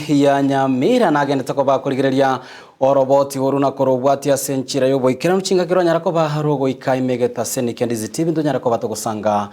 ya Nyamira nagendete koba akorigereria oroboti oru na korobwatia ase enchera y'oboikeranu chingaki ronyara koba rogoika ime egetaseni kia Ndizi TV ntonyare koba togosanga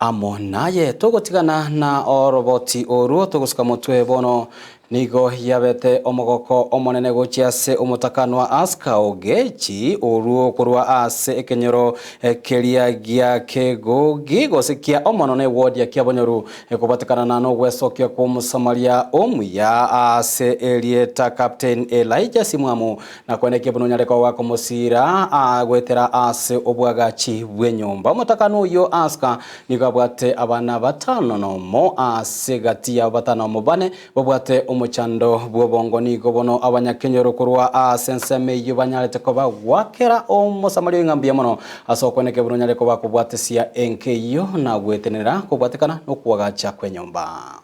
amo naye. Togotigana na oroboti oru togosuka motwe bono Nigo yabete omogoko omonene gochia ase omotakanwa Aska Ogechi, orwo korwa ase ekenyoro keria gia Kegogi gose kia Omono na ewodi ya Kiabonyoru, ekobatekana na nogwesokia kw'Omosamaria omuya ase erieta Captain Elijah Simwamu, na kwenekia buna onyare koba komosiira goetera ase obwagachi bw'enyomba. Omotakanwa oyio Aska nigo abwate abana batano nomo ase egati yabo batano amo bane Babwate omochando bw'obongo nigo bono abanyakenyoro korwa ase ensemo eyio banyarete koba gwakera Omosamaria oyo ng'a mbuya mono ase okweneka buna onyare koba kobwatesia enka eyio na gwetenenera kobwatekana nokoagacha kw'enyomba.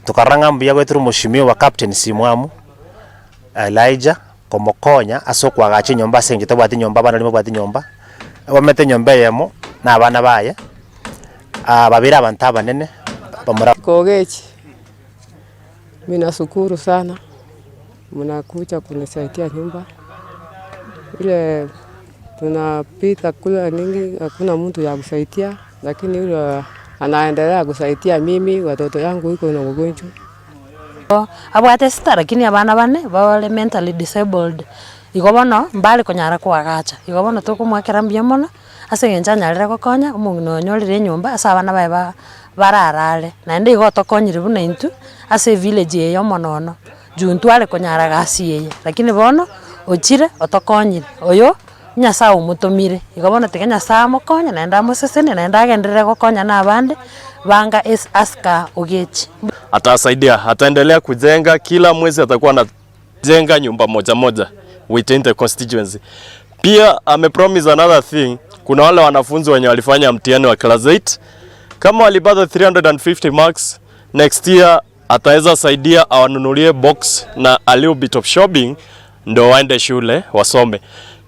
Tokarora ng'a mbuya goetera omoshimiwa Captain Simwamu Elijah komokonya ase okoagacha enyomba ase eng'encho tabwati nyomba abana baria mbabwati nyomba, abamete enyomba eyemo na abana baye, babere abanto abanene bamura. Kogechi, mi nashukuru sana mnakuja kunisaidia nyumba ile tunapita kule mingi hakuna mtu ya kusaidia lakini yule anaendelea kusaidia mimi watoto yangu iko na ugonjwa. Abwate sita lakini abana bane bare mentally disabled, igo bono mbare konyara koagacha, igo bono tokomoakera mbuya mono, ase eng'encho anyarire gokonya omong'ina oyo onyorire enyomba ase abana baye ba bararare. Naende igo otokonyire buna intwe, ase evillage eye ya omonono, juu ntware konyara gasi eye, lakini bono ochire otokonyire, oyo. Nyasae omotomire. Igo bono tiga Nyasae amokonye naende amosesenie naende agenderere gokonya na abande banga es asika ogechi. Atasaidia, ataendelea kujenga, kila mwezi atakuwa anajenga nyumba moja moja within the constituency. Pia amepromise another thing, kuna wale wanafunzi wenye walifanya mtihani wa class 8 kama walipata 350 marks next year ataweza saidia awanunulie box na a little bit of shopping ndo waende shule wasome.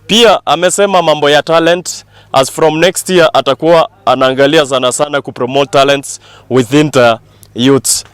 Pia amesema mambo ya talent as from next year atakuwa anaangalia sana sana kupromote talents within the youths.